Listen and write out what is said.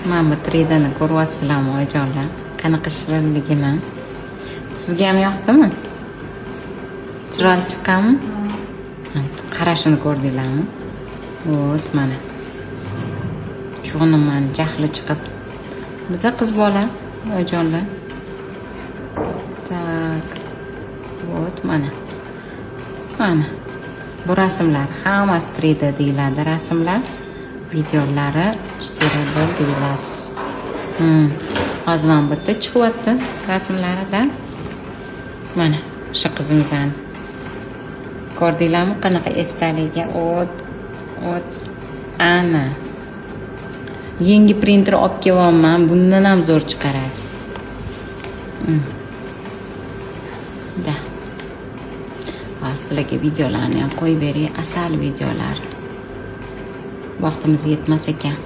Mana bu 3D'ni ko'ryapsizlarmi, oyijonlar? Qanaqa shirinligini. Sizga ham yoqdimi? Chiroyli chiqqanmi? Qarashini ko'rdinglarmi? Вот mana. Chug'unimani jahli chiqib. Biza qiz bola, oyijonlar. Так. Вот mana. Mana. Bu rasmlar hammasi 3D deyiladi rasmlar. Videolari 4D deyiladi. Hozir mana bu yerda chiqyapti rasmlarida. Mana o'sha qizimizni. Ko'rdinglarmi, qanaqa esdaligi? O't, o't. Ana. Yangi printer olib kelyapman, bundan ham zo'r chiqaradi. Да. Hozir sizlarga videolarni ham qo'yib beray, asal videolar. Vaqtimiz yetmas ekan.